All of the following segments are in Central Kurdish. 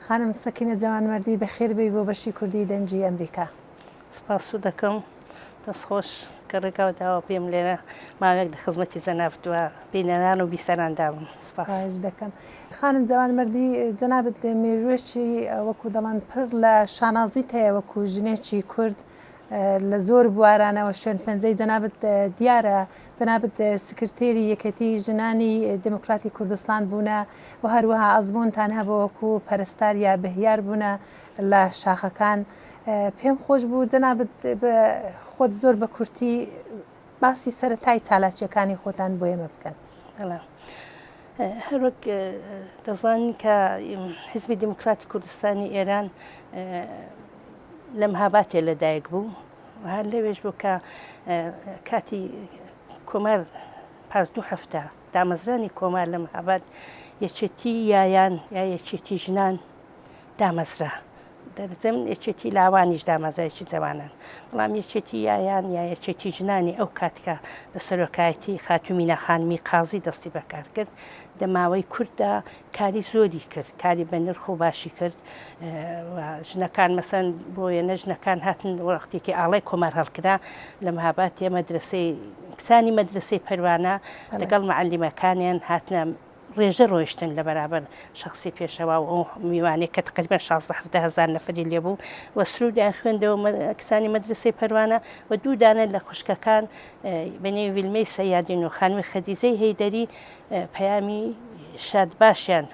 خانم سەکینە جەوانمەردی بەخێر بێی بۆ بەشی کوردی دەنگی ئەمریکا. سپاست دەکەم دەست خۆش کە ڕێگاو داوە بێم لێرە ماوەیەک لە خزمەتی جەنابت و بینەران و بیسەران دابم سپاس. خواهش دەکەم خانم جەوانمەردی جەنابت مێژووێکی وەکو دەڵێن پڕ لە شانازیت هەیە وەکو ژنێکی کورد لە زۆر بوارانەوە شوێن پەنجەی جەنابت دیارە، جەنابت سکرتێری یەکێتی ژنانی دێموکراتی کوردستان بوونە و هەروەها ئەزموونتان هەبووە وەکوو پەرستار یا بهیار بوونە لە شاخەکان. پێم خۆش بوو جەنابت بە خۆت زۆر بە کورتی باسی سەرەتای چالاکییەکانی خۆتان بۆ ئێمە بکەن. بەڵێ. هەروەک دەزانین کە حیزبی دێموکراتی کوردستانی ئێران لە مهاباتێ لەدایک بوو و هەر لەوێش بوو کە کاتی کۆمار پاس دوو هەفتە دامەزرانی کۆمار لە مهاباد یەکێتی یایان یا یەکێتی ژنان دامەزرا. دەرزم یەکێتی لاوانیش دامەزرا یەکی جەوانان بەڵام یەکێتی یایان یا یەکێتی ژنانی ئەو کات کە بە سەرۆکایەتی خاتوو مینا خانمی قازی دەستی بەکار کرد دە ماوەی کورتدا کاری زۆری کرد کاری بە نرخ و باشی کرد و ژنەکان مەسەن بۆ وێنە ژنەکان هاتن وەختێکی ئاڵای کۆمار هەڵکرا لە مهاباتێ مەدرسەی کچانی مەدرسەی پەروانە لەگەڵ معەلیمەکانیان هاتنە ڕێژە ڕۆیشتن لە بەرابەر شەخسی پێشەوا و ئەو میوانەی کە تقریبا 16 17 هەزار نەفەری لێ بوو و سرودیان خوێندەوە کچانی مەدرسەی پەروانە و دوو دانە لە خوشکەکان بە نێوی ویلمەی سەیادین و خانمی خەدیجەی هەیدەری پەیامی شادباشیان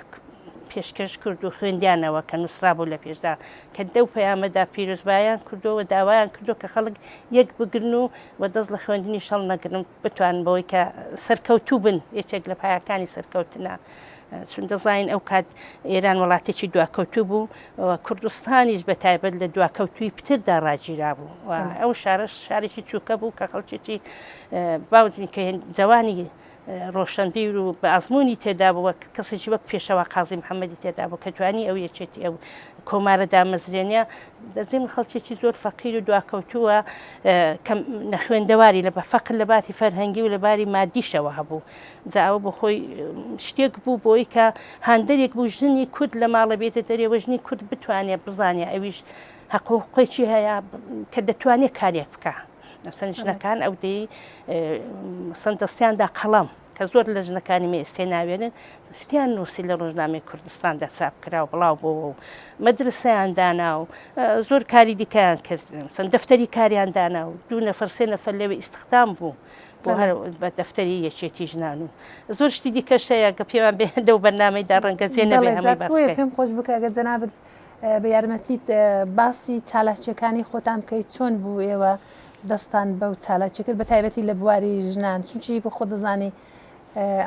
پێشکەش کرد و خوێندیانەوە کە نووسرابوو لە پێشدا کە دەو پەیامەدا پیرۆزبایان کردووە و داوایان کردو کە خەڵک یەک بگرن و و دەست لە خوێندنیش هەڵنەگرن بتوانن بەوەی کە سەرکەوتوو بن یەکێک لە پایەکانی سەرکەوتنە چون دەزانین ئەو کات ئێران وڵاتێکی دواکەوتوو بوو و کوردستانیش بە تایبەت لە دواکەوتووی پتردا ڕاگیرا بوو و ئەو شارەش شارێکی چووکە بوو کە خەڵکێکی باوجین کە جوانی ڕۆشنبیر و بە ئەزموونی تێدا بوو وەک کەسێکی وەک پێشەوا قازی محەممەدی تێدا بوو کە توانی ئەو یەکێتی ئەو کۆمارە دامەزرێنە دەزیم خەڵکێکی زۆر فەقیر و دواکەوتووە کەم نەخوێندەواری لە بە فەقر لە باتی فەرهەنگی و لە باری مادیشەوە هەبوو جا ئەوە بۆ خۆی شتێک بوو بۆی کە هاندەرێک بوو ژنی کورد لە ماڵە بێتە دەرێ ژنی کورد بتوانێت بزانێ ئەویش هەق و حقوقێکی هەیە کە دەتوانێت کارێک بکە مەسەن ژنەکان ئەو دەی مەسەن دەستیاندا قەڵەم کە زۆر لە ژنەکانی مێ ئێستێ ناوێرن شتیان نووسی لە ڕۆژنامەی کوردستاندا چاپ کرا و بڵاو بۆوە و مەدرسەیان دانا و زۆر کاری دیکەیان کرد چەند دەفتەری کاریان دانا و دوو نەفەر سێ نەفەر لەوێ ئیستخدام بوو بۆ هەر بە دەفتەری یەکێتی ژنان و زۆر شتی دیکەش هەیە کە پێمان بێ لەو بەرنامەیدا ڕەنگە جێ نەبێ هەمووی باس بکەین. پێم خۆش بوو کە ئەگەر جەنابت بە یارمەتیت باسی چالاکیەکانی خۆتان بکەیت چۆن بوو ئێوە دەستان بەو چالاکیە کرد بە تایبەتی لە بواری ژنان چونکی بە خۆت دەزانی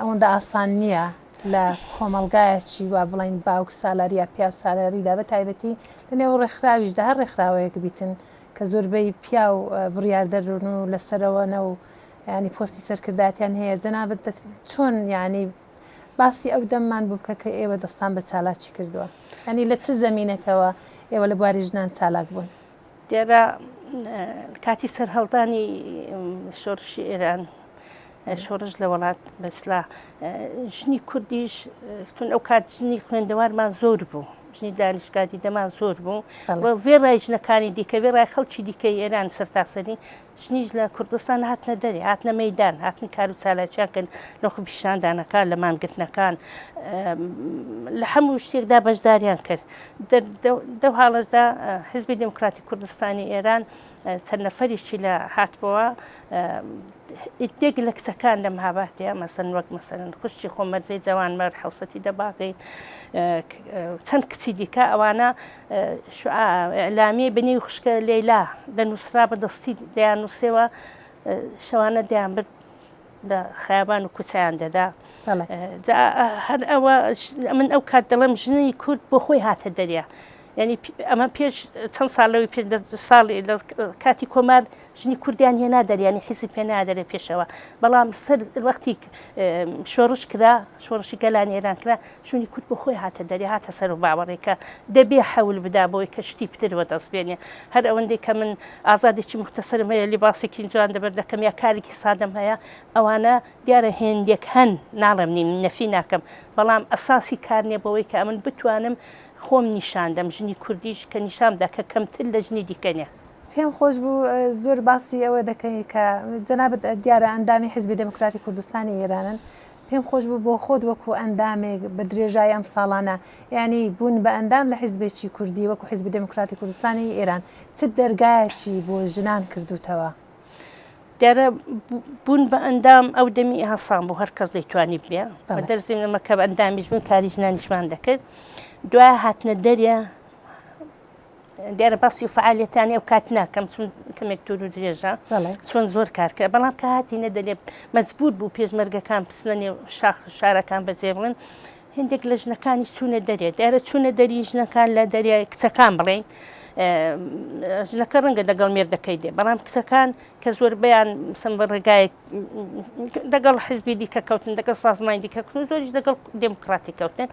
ئەوەندە ئاسان نییە لە کۆمەڵگایەکی وا بڵین باوک سالاری یا پیاو سالاریدا بە تایبەتی لە نێو ڕێکخراویشدا هەر ڕێکخراوەیەک بیتن کە زۆربەی پیاو بڕیاردەرن و لەسەرەوەنە و ینی پۆستی سەرکردایەتیان هەیە جەنابت چۆن یعنی باسی ئەو دەممان بۆ بکە کە ئێوە دەستان بە چالاکی کردووە یانی لە چ زەمینەکەوە ئێوە لە بواری ژنان چالاک بوون؟ دیارە کاتی سەرهەڵدانی شۆڕشی ئێران شۆڕش لە وڵات بەسلا ژنی کوردیش چون ئەو کات ژنی خوێندەوارمان زۆر بوو ژنی دانیشگا دیدەمان زۆر بوو وێڕای ژنەکانی دیکە وێڕای خەڵکی دیکەی ئێران سەرتاسەری ژنیش لە کوردستان هاتنە دەرێ، هاتنە مەیدان، هاتن کار و چالاکیان کرد لە خۆپیشاندانەکان، لە مانگرتنەکان، لە هەموو شتێکدا بەشداریان کرد. دەو حاڵەشدا حیزبی دێموکراتی کوردستانی ئێران چەند نەفەریشی لە هاتبەوە ئیدێک لە کچەکان لە مهاباتێ مەسەن وەک مەسەلەن خوشکی خۆم مەرزەی جەوانمەرد حەوسەتی دەباغی چەند کچی دیکە ئەوانە ئیعلامیەی بە نێوی خوشکە لەیلا دەنووسرا بە دەستی دەیاننووسیەوە شەوانە دەیانبرد لە خەیابان و کوچیان دەدا هەر ئەوە من ئەو کات دەڵێم ژنی کورد بۆ خۆی هاتە دەریا یعنی ئەمە پێش چەند ساڵ لەوەی پێش ساڵی لە کاتی کۆمار ژنی کوردیان هێنا دەریانی حیزب پێ نادەرێ پێشەوە بەڵام سەر وەختی شۆڕش کرا شۆڕشی گەلانی ئێران کرا ژنی کورد بۆ خۆی هاتە دەرێ هاتە سەر و باوەڕێ کە دەبێ حەول بدا بۆی کە شتی پتر وەدەست بێنێ هەر ئەوەندەی کە من ئازادێکی موختەسەرم هەیە لیباسێکی جوان دەبەر دەکەم یا کارێکی سادەم هەیە ئەوانە دیارە هێندێک هەن ناڵێم نیم نەفی ناکەم بەڵام ئەساسی کار نییە بەوەی کە ئەمن بتوانم. خۆم نیشان دەم، ژنی کوردیش کە نیشان بدا کە کەمتر لە ژنی دیکە نیە. پێم خۆش بوو زۆر باسی ئەوە دەکەی کە جەنابت دیارە ئەندامی حیزبی دێموکراتی کوردستانی ئێرانن، پێم خۆش بوو بۆ خۆت وەکوو ئەندامێک بە درێژایی ئەم ساڵانە یانی بوون بە ئەندام لە حیزبێکی کوردی وەکوو حیزبی دێموکراتی کوردستانی ئێران چ دەرگایەکی بۆ ژنان کردووتەوە؟ دیارە بوون بە ئەندام ئەو دەمی ئاسان بوو هەر کەس دەیتوانی بێ بە دەرزی ئەمە کە ئەندامیش بوون کاری ژنانیشمان دەکرد دوای هاتنە دەرێ دیارە باسی فعالیەتانی ئەو کات ناکەم چون کەمێک تور و درێژە چۆن زۆر کار کرد بەڵام کە هاتینە دەرێ مەجبور بوو پێشمەرگەکان بچنە نێو شاخ شارەکان بەجێ بڵێن هندێک لە ژنەکانی چوونە دەرێ دیارە چوونە دەری ژنەکان لە دەریای کچەکان بڵێین ژنەکە ڕەنگە دەگەڵ مێردەکەی دێ بەڵام کچەکان کە زۆربەیان سم بە ڕێگایەک دەگەڵ حزبی دیکە کەوتن دەگەڵ سازمانی دیکە کەوتن زۆریش دەگەڵ دێموکراتی کەوتن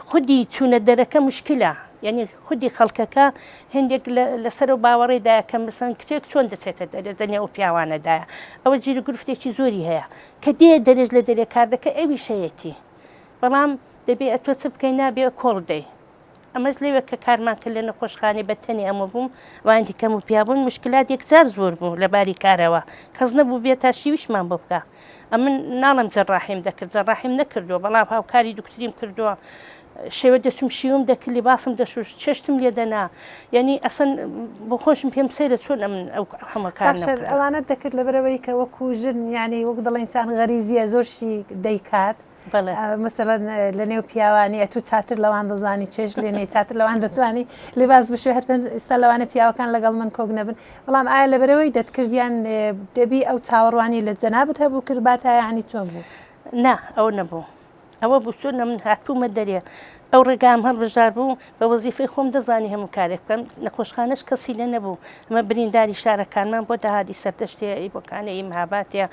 خودی چوونە دەرەکە مشکلە یعنی خودی خەڵکەکە هندێک لەسەر و باوەڕێدایە کە مثلەن کچێک چۆن دەچێتە دەرێ دەنێ و پیاوانەدایە ئەوە گیر و گرفتێکی زۆری هەیە کە دێ دەرێش لە دەرێ کار دەکە ئەویش هەیەتی بەڵام دەبێ ئەتۆ چ بکەی نابێ کۆڵ دەی ئەمەش لەوێ کە کارمان کرد لە نەخۆشخانەی بە تەنێ ئەمە بووم ئەوانی کەم و پیا بوون مشکلات یەکجار زۆر بوو لە باری کارەوە کەس نەبوو بێ تا شیویشمان بۆ بکا ئەمن ناڵێم جەراحیم دەکرد جەراحیم نەکردووە بەڵام هاوکاری دوکتریم کردووە شێوە دەچوم شیوم دەکرد لیباسم دەشوشت چێشتم لێ دەنا یعنی ئەسەن بۆ خۆشم پێم سەیرە چۆن ئەمن ئەو هەموو کار باشە ئەوانەت دەکرد لەبەرئەوەی کە وەکوو ژن یعنی وەک دەڵێن ئینسان غەریزییە زۆر شتی دەیکات بەڵێ. مەسەلەن لە نێو پیاوانی ئەتوو چاتر لەوان دەزانی چێشت لێنێی چاتر لەوان دەتوانی لیباس بشوی هەرچەند ئیستا لەوانە پیاوەکان لەگەڵ من کۆک نەبن بەڵام ئایا لەبەرئەوەی دەتکرد یان دەبی ئەو چاوەڕوانی لە جەنابت هەبوو کردباتە یانی چۆن بوو؟ نا ئەوە نەبوو ئەوە بوو چۆن ئەمن هاتوومە دەرێ ئەو ڕێگام هەڵبژار بوو بە وەزیفەی خۆم دەزانی هەموو کارێک بکەم نەخۆشخانەش کەسی لێ نەبوو ئەمە برینداری شارەکانمان بۆ دەهات ئی سەردەشتێ ئی بۆکانێ ئی مهاباتێ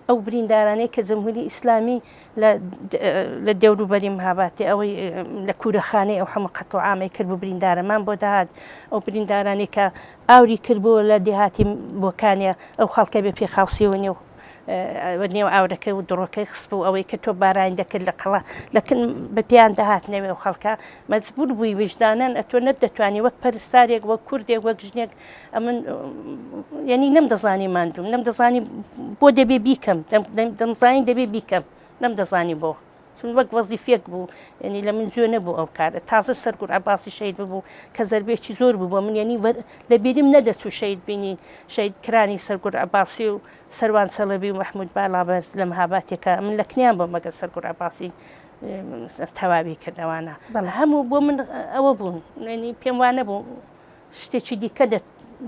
ئەو بریندارانەی کە جمهوری ئیسلامی لە لە دەوروبەری مهاباتێ ئەوەی لە کوورەخانەی ئەو هەموو قەتڵ و عامەی کرد بوو بریندارەمان بۆ دەهات ئەو بریندارانەی کە ئاوری کردبوو لە دێهاتی بۆکانێ ئەو خەڵکە بێ پێخاوسی و نێو نێو ئاورەکەی و دڕۆکەی خستبوو ئەوەی کە تۆ بارانی دەکرد لە قەڵا لە کن بە پێیان دەهاتنەوێ و خەڵکە مەجبور بووی ویژدانەن ئەتۆ نەتدەتوانی وەک پەرستارێک وەک کوردێک وەک ژنێک ئەمن یعنی نەمدەزانی ماندووم نەمدەزانی بۆ دەبێ بیکەم دەمزانی دەبێ بیکەم نەمدەزانی بۆ چون وەک وەزیفەیەک بوو یعنی لە من جوێ نەبوو ئەو کارە تازە سەرگوڕ عەباسی شەهید ببوو کە زەربێکی زۆر بوو بۆ من یعنی لە بیرم نەدەچوو شەهید بینی شەهید کرانی سەرگوڕ عەباسی و سەروان چەڵەبی و مەحمود باڵابەرز لە مهاباتێکە من لە کنیان بۆ مەگەر سەرگوڕ عەباسی تەواوی کردەوانە هەموو بۆ من ئەوە بوون یعنی پێم وانە بوو شتێکی دیکە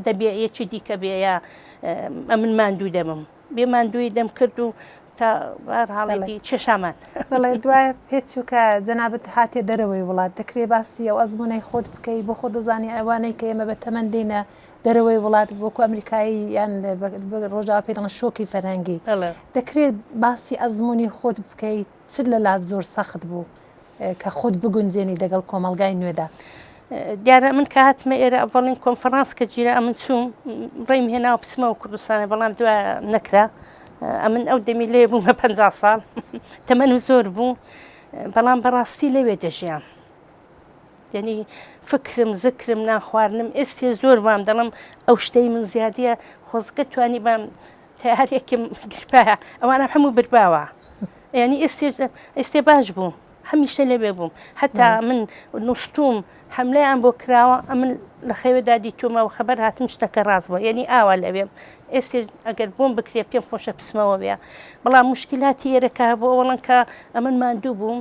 دەبێ یەکی دیکە بێ یا ئەمن ماندوو دەبم بێ ماندوویی دەمکرد و تا بەهەرحاڵێکی کێشامان. بەڵێ دوای پێچوو کە جەنابت هاتیە دەرەوەی وڵات دەکرێ باسی ئەو ئەزموونەی خۆت بکەی بۆ خۆت دەزانی ئەوانەی کە ئێمە بە تەمەن دێینە دەرەوەی وڵات وەکو ئەمریکایی یان ڕۆژاوا پێی دەڵێن شۆکی فەرهەنگی دەکرێ باسی ئەزموونی خۆت بکەی چ لە لات زۆر سەخت بوو کە خۆت بگونجێنی دەگەڵ کۆمەڵگای نوێدا؟ دیارە من کە هاتمە ئێرە ئەوەڵین کۆنفرانس کە گیرا ئەمن چووم ڕێیم هێناوە بچمەوە کوردستانە بەڵام دوا نەکرا ئەمن ئەو دەمی لێ بوومە پ ساڵ تەمەن و زۆر بوو بەڵام بەڕاستی لەوێ دەژیام یعنی فکرم زکرم ناخواردنم ئێستێ زۆر وام دەڵم ئەو شتەی من زیادیە خۆزگە توانی بام تەیارێکم گرپایە ئەوانە هەموو برباوە یعنی ئێستێ ئێستێ باش بوو هەمیشە لەوێ بووم هەتا من نووسوم حملەیان بۆ کراوە ئەمن لە خەوێدا دیتومەوە خەبەر هاتم شتەکە ڕاست بووە یعنی ئاوا لەوێم ئێستێ ئەگەر بۆم بکرێ پێم خۆشە بچمەوە وێ بەڵام مشکلاتی ئێرەکە هەبوو ئەوەڵەن کە ئەمن ماندوو بووم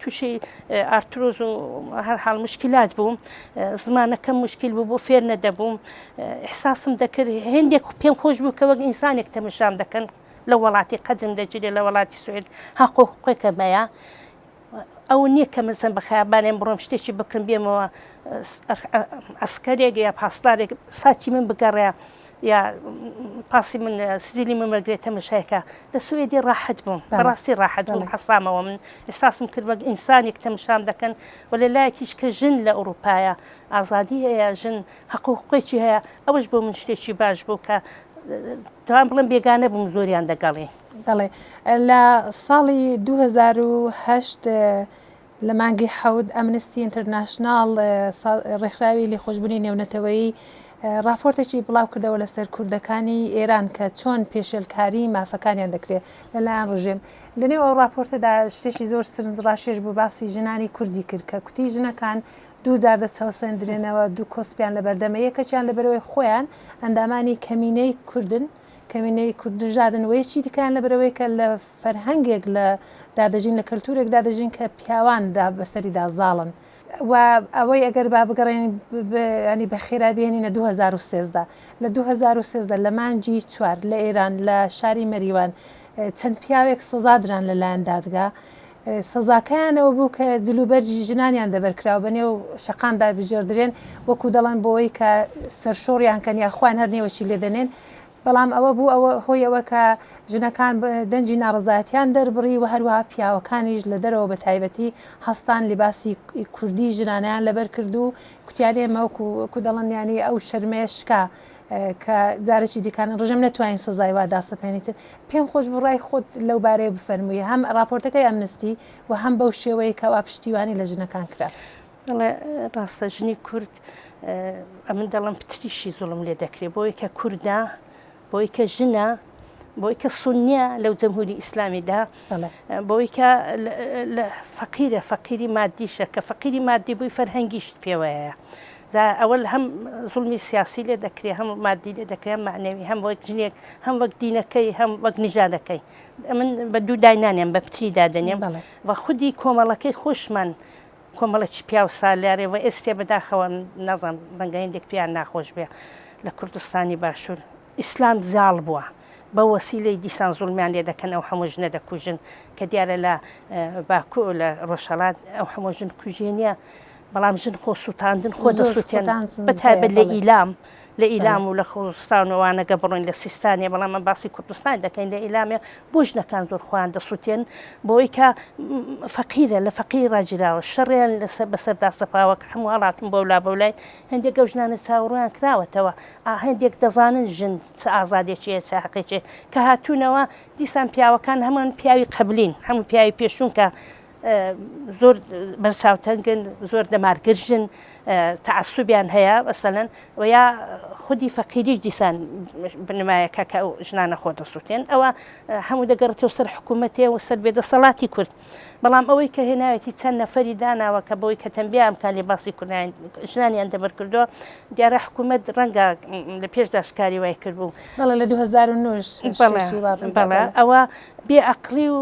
تووشی ئارترۆز و هەر حاڵ مشکلات بووم زمانەکەم مشکل بوو بۆ فێر نەدەبووم احساسم دەکرد هێندێک پێم خۆش بوو کە وەک ئینسانێک تەمەشام دەکەن لە وڵاتی قەدرم دەگیرێ لە وڵاتی سوئد هەق و حقوقێکم هەیە ئەو نییە کە مەسەن بە خەیابانێن بڕۆم شتێکی بکڕم بێمەوە عەسکەرێک یا پاسدارێک ساچی من بگەڕێ یا پاسی من سجلی من وەرگێ تەمەشایکە لە سوئدی ڕاحەت بووم بەڕاستی ڕاحەت بووم حەسامەوە من ئێساسم کرد وەک ئینسانێک تەمەشام دەکەن و لە لایەکیش کە ژن لە ئەوروپایە ئازادی هەیە ژن هەق و حقوقێکی هەیە ئەوەش بۆ من شتێکی باش بوو کە توان بڵێم بێگانە بووم زۆریان دەگەڵی. بەڵێ لە ساڵی 2008. لە مانگی حەوت ئەمنستی ئینتەرناشناڵ ڕێکخراوی لێخۆشبوونی نێونەتەوەیی ڕاپۆرتێکی بڵاو کردەوە لەسەر کوردەکانی ئێران کە چۆن پێشێلکاری مافەکانیان دەکرێت لەلایەن ڕژێم. لەنێو ئەو ڕاپۆرتەدا شتێکی زۆر سرنجڕاکێش بوو باسی ژنانی کوردی کرد کە کوتی ژنەکان دوو جار دەچەوسێندرێنەوە، دوو کۆسپیان لەبەردەمە، یەکەکیان لەبەرئەوەی خۆیان ئەندامانی کەمینەی کوردن، کەمینەی کوردنژادن و یەکی دیکەیان لەبەرئەوەی کە لە فەرهەنگێک لە دا دەژین، لە کەلتوورێکدا دەژین کە پیاوان دا بەسەریدا زاڵن. و ئەوەی ئەگەر با بگەڕێین یانی بە خێرا بێنینە 2013 لە 2013 لە مانگی چوار لە ئێران لە شاری مەریوان چەند پیاوێک سزا دران لەلایەن دادگا سزاکەیان ئەوە بوو کە جلوبەرگی ژنانیان دەبەرکرا و بەنێو شەقامدا بگێڕدرێن وەکو دەڵێن بۆوەی کە سەرشۆڕیان کەن یا خۆیان هەر نێوەکی لێ دەنێن بەڵام ئەوە بوو ئەوە هۆی ئەوە کە ژنەکان دەنگی ناڕەزایەتیان دەربڕی و هەروەها پیاوەکانیش لە دەرەوە بە تایبەتی هەستان لیباسی کوردی ژنانەیان لەبەر کرد و کوتیان ئێمە وەکو وەکو دەڵێن یانی ئەو شەرمەیە شکا کە جارێکی دیکان ڕژێم نەتوانین سزای وا داسەپێنیتن. پێم خۆش بوو ڕای خۆت لەو بارەیە بفەرمووی هەم ڕاپۆرتەکەی ئەمنستی و هەم بەو شێوەیەی کەوا پشتیوانی لە ژنەکان کرا. بەڵێ ڕاستە ژنی کورد ئەمن دەڵێم پتریشی زوڵم لێ دەکرێ بۆی کە کوردە بۆی کە ژنە بۆی کە سونیە لەو جەمهوری ئیسلامیدا بۆی کە فەقیرە فەقیری مادیشە کە فەقیری مادی بووی فەرهەنگیشت پێوەیە جا ئەوە هەم زوڵمی سیاسی لێ دەکرێ هەم مادی لێ دەکرێ هەم مەعنەوی هەم وەک ژنێک هەم وەک دینەکەی هەم وەک نژادەکەی ئەمن بە دوو دای نانێم بە پتری دادەنێم و خودی کۆمەڵەکەی خۆشمان کۆمەڵێکی پیاو سالارێ و ئێستێ بەداخەوە نازانم ڕەنگە هێندێک پێیان ناخۆش بێ لە کوردستانی باشوور ئیسلام زاڵ بووە بە وەسیلەی دیسان زوڵمیان لێ دەکەن ئەو هەموو ژنە دەکوژن کە دیارە لە باکوو لە ڕۆژهەڵات ئەو هەموو ژن کوژێ نییە بەڵام ژن خۆ سووتاندن خۆ دەسووتێن بە تایبەت لە ئیلام لە ئیلام و لە خوزستان و ئەوانە گە بڕۆین لە سیستانێ بەڵام ئەم باسی کوردستان دەکەین لە ئیلامێ بۆ ژنەکان زۆر خۆیان دەسووتێن بۆی کە فەقیرە لە فەقیری ڕاگیراوە شەڕیان لەسەر بەسەردا سەپاوە کە هەموو هەڵاتن بۆ لا بەولای هەندێک ئەو ژنانە چاوەڕویان کراوەتەوە هەندێک دەزانن ژن چ ئازادێکی هەیە چ حەقێکی کە هاتوونەوە دیسان پیاوەکان هەمان پیاوی قەبلین هەموو پیاوی پێشوون کە زۆر بەرچاوتەنگن، زۆر دەمارگرژن، تەعەسوبیان هەیە مەسەلەن و یا خودی فەقیریش دیسان بنەمایەکە کە ئەو ژنانە خۆ دەسووتێن ئەوە هەموو دەگەڕێتەوە سەر حکوومەتێ و سەر بێدەسەڵاتی کورد بەڵام ئەوەی کە هێناوێتی چەند نەفەری داناوە کە بۆی کە تەنبیان بکان لباسی کوردیان ژنانیان دەبەر کردووە دیارە حکوومەت ڕەنگە لە پێشدا شکاری وای کردبوو بەڵێ لە 2009 شتێکی وا ڕوویدا بەڵێ ئەوە بێ ئەقڵی و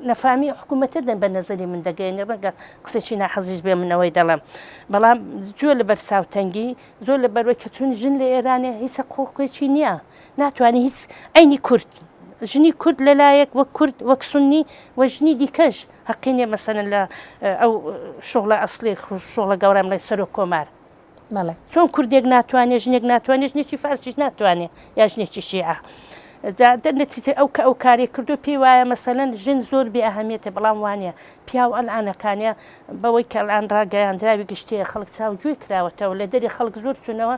نەفامی حکوومەتە دەن بە نەزەری من دەگەیەنێ ڕەنگە قسێکی ناحەزیش بێ من ئەوەی دەڵێم بەڵام زۆر لەبەر چاوتەنگی زۆر لەبەروەی کە چون ژن لە ئێرانێ هیچ حقوقێکی نییە ناتوانێت هیچ عینی کورد ژنی کورد لەلایەک وەک کورد وەک سنی و ژنی دیکەش حەقی نییە مەسەلەن لە ئەو شغڵە ئەسڵی شغڵە گەورەم لای سەرۆک کۆمار بەڵێ. چۆن کوردێک ناتوانێ ژنێک ناتوانێ ژنێکی فارسیش ناتوانێ یا ژنێکی شیعە جا دەرنەتیجە ئەو کە ئەو کارەی کردو پێی وایە مەسەلەن ژن زۆر بێ ئەهەمیەتە بەڵام وانە پیاو ئەلئانەکانە بەوەی کە ئەلئان ڕاگەیاندراوی گشتیە خەڵک چاو گوێی کراوەتەوە لە دەری خەڵک زۆر چونەوە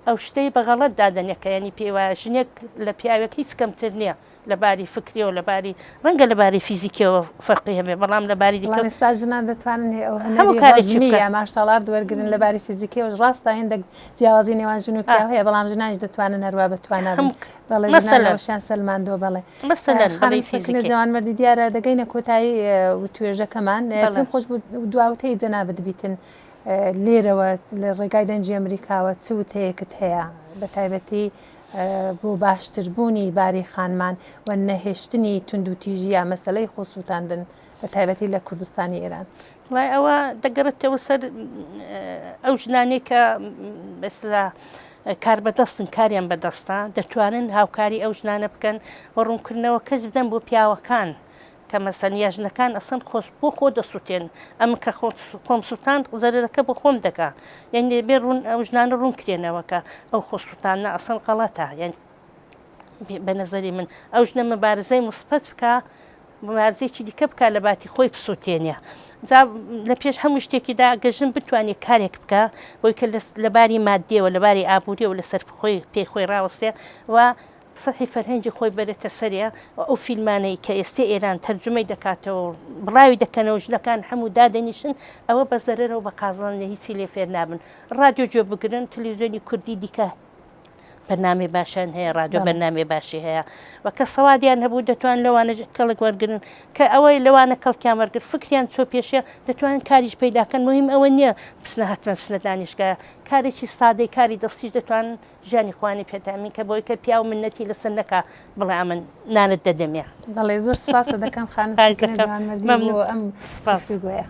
ئەو شتەی بە غەڵەت دادەنێ کە یانی پێی وایە ژنێک لە پیاوێک هیچ کەمتر نییە لە باری فکریەوە لە باری ڕەنگە لە باری فیزیکیەوە فەرقی هەبێ بەڵام لە باری دیکە بەڵام ئێستا ژنان دەتوانن هێ ئەو هەموو هونەری کارێکی ڕەزمی بکەن یا martial art وەرگرن لە باری فیزیکیەوەش ڕاستە هێندێک جیاوازی نێوان ژن و پیاو هەیە بەڵام ژنانیش دەتوانن هەروا بە توانا بن هەموو بەڵێ ژنان مەسەلەن ئەوەشیان سەلماندووە بەڵێ مەسەلەن خانم بەڵێ سەکینە فیزیکی جەوانمەردی دیارە دەگەینە کۆتایی وتوێژەکەمان بەڵێ پێم خۆش بوو دوا وتەی جەنابت بیتن لێرەوە لە ڕێگای دەنگی ئەمریکاوە چ وتەیەکت هەیە بە تایبەتی بۆ باشتربوونی باری خانمان و نەهێشتنی توندوتیژی یا مەسەلەی خۆسووتاندن بە تایبەتی لە کوردستانی ئێران؟ وڵای ئەوە دەگەڕێتەوە سەر ئەو ژنانەی کە بەسلا کاربەدەستن کاریان بەدەستە دەتوانن هاوکاری ئەو ژنانە بکەن و ڕوونکردنەوە کەس بدەن بۆ پیاوەکان کە مەسەن یا ژنەکان ئەسڵەن خۆ بۆ خۆ دەسوتێن ئەمن کە خۆ خۆم سوتاند زەرەرەکە بۆ خۆم دەکا یانی دەبێ ڕوون ئەو ژنانە ڕوون کرێنەوە کە ئەو خۆ سوتاندنە ئەسڵەن غەڵەتە یانی بە نەزەری من ئەو ژنە مبارزەی موسبەت بکا مبارزەیەکی دیکە بکا لە باتی خۆی بسوتێنێ جا لە پێش هەموو شتێکیدا گەر ژن بتوانێت کارێک بکا بۆی کە لە باری مادیەوە لە باری ئابووریەوە لەسەر خۆی پێی خۆی ڕاوەستێ و. سەتحی فەرهەنگی خۆی بەرێتە سەرێ و ئەو فیلمانەی کە ئێستێ ئێران تەرجومەی دەکاتەوە و بڵاوی دەکەنەوە ژنەکان هەموو دادەنیشن ئەوە بە زەرەرە و بە قازانج نیە هیچی لێ فێر نابن ڕادیۆ گوێ بگرن تلیزیۆنی کوردی دیکە بەرنامەی باشیان هەیە ڕادیۆ بەرنامەی باشی هەیە و کە سەوادیان هەبوو دەتوان لەوانە کەڵک وەرگن کە ئەوەی لەوانە کەڵکیان وەرگر فکریان چۆ پێشێ دەتوان کاریش پەیداکەن مهم ئەوە نییە بچنە هەتمە بچنە دانیشگا کارێکی سادەی کاری دەستیش دەتوان ژیانی خۆیانی پێ تامین کە بۆی کە پیاو منەتی لەسەر نەکا بڵێ ئەمن نانت دەدەمێ. بەڵێ زۆر سپاست دەکەم خانم خواهش سەکینە دەکەم جوانمەردی مەمنون بۆ ئەم سپاس. گفتوگۆیە.